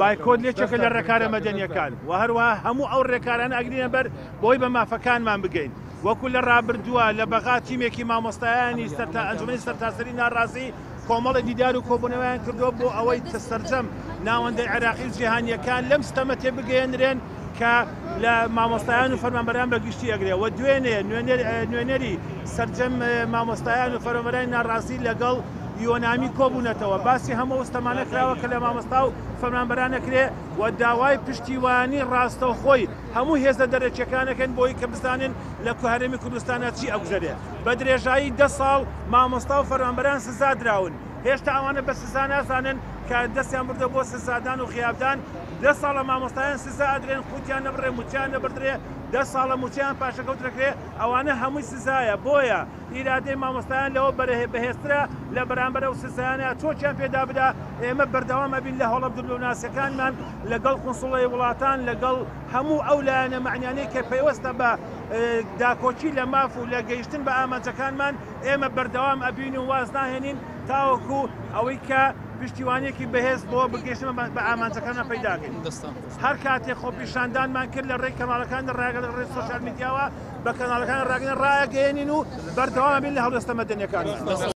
بایکۆت یەکێکە لە ڕێکارە مەدەنیەکان و هەروەها هەموو ئەو ڕێکارانە ئەگرینە بەر بۆی بە مافەکانمان بگەین. وەکو لە ڕابردووە لە بەغا تیمێکی مامۆستایانی سەرتا ئەنجومەنی سەرتاسەری ناڕازی کۆمەڵێک دیدار و کۆبوونەوەیان کردووە بۆ ئەوەی سەرجەم ناوەندە عێراقی و جیهانییەکان لەم ستەمە تێبگەیەنرێن کە لە مامۆستایان و فەرمانبەران بە گشتی ئەگرێ و دوێنێ نوێنەری سەرجەم مامۆستایان و فەرمانبەرانی ناڕازی لەگەڵ یۆنامی کۆبوونەتەوە باسی هەموو ئەو ستەمانە کراوە کە لە مامۆستا و فەرمانبەران ئەکرێ و داوای پشتیوانی ڕاستەوخۆی هەموو هێزە دەرەکیەکان ئەکەن بۆی کە بزانن لە هەرێمی کوردستانا چی ئەگوزەرێ. بە درێژایی دە ساڵ مامۆستا و فەرمانبەران سزا دراون، هێشتا ئەوانە بە سزا نازانن کە دەستیان بردووە بۆ سزادان و غیابدان، دە ساڵە مامۆستایان سزا ئەدرێن قوتیان نەبڕێ موچەیان نەبڕدرێ، دە ساڵە موچەیان پاشەکەوت دەکرێ، ئەوانە هەمووی سزایە، بۆیە ئیرادەی مامۆستایان لەوە بەهێزترە لە بەرامبەر ئەو سزایانە چۆکیان پێدا بدا، ئێمە بەردەوام ئەبین لە هەوڵە دبلۆماسیەکانمان لەگەڵ قونسوڵی وڵاتان لەگەڵ هەموو ئەو لایەنە مەعنیانەی کە پەیوەستە بە داکۆکی لە ماف و لە گەیشتن بە ئامانجەکانمان، ئێمە بەردەوام ئەبین و واز ناهێنین تاوەکو ئەوەی کە پشتیوانیەکی بەهێز بۆ بگەیشتن بە ئامانجەکانمان پەیدا کەین. هەر کاتێک خۆپیشاندانمان کرد لە ڕێی کەناڵەکانی ڕاگەیاندن ڕێی سۆشیال میدیاوە بە کەناڵەکانی ڕاگەیاندن ڕایەگەیەنین و بەردەوام ئەبین لە هەڵوێستە مەدەنیەکانمان.